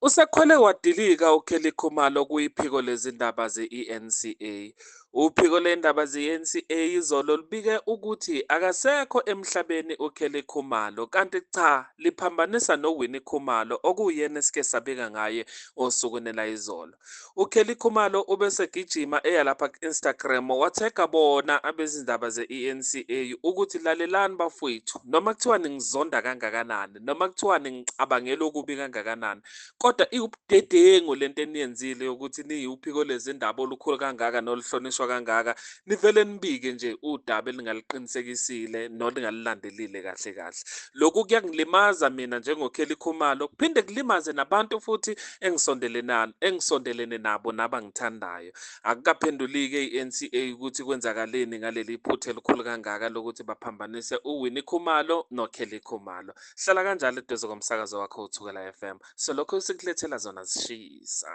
Usekhwele wadilika uKelly Khumalo kuyiphiko lezindaba ze-eNCA. Uphiko lwezindaba ze-eNCA izolo lubike ukuthi akasekho emhlabeni uKelly Khumalo kanti cha liphambanisa noWinnie Khumalo okuwuyena esike sabika ngaye osukwini layizolo. UKelly Khumalo ubesegijima eya lapha ku-Instagram wathega bona abezindaba ze-eNCA ukuthi lalelani bafowethu noma kuthiwa ningizonda kangakanani noma kuthiwa ningicabangela okubi kangakanani kodwa iwubudedengu lento eniyenzile yokuthi niyiwuphiko lezindaba olukhulu kangaka noluhlonishwa kangaka nivele nibike nje udaba elingaliqinisekisile nolingalilandelile kahle kahle. Lokhu kuyangilimaza mina njengoKelly Khumalo kuphinde kulimaze nabantu futhi engisondelene nabo nabangithandayo. Akukaphenduli-ke i-NCA ukuthi kwenzakaleni ngaleli phutha elikhulu kangaka lokuthi baphambanise uWinnie Khumalo noKelly Khumalo. Hlala kanjalo eduze komsakazo wakho uThukela FM. Solokhu sikulethela zona zishisa.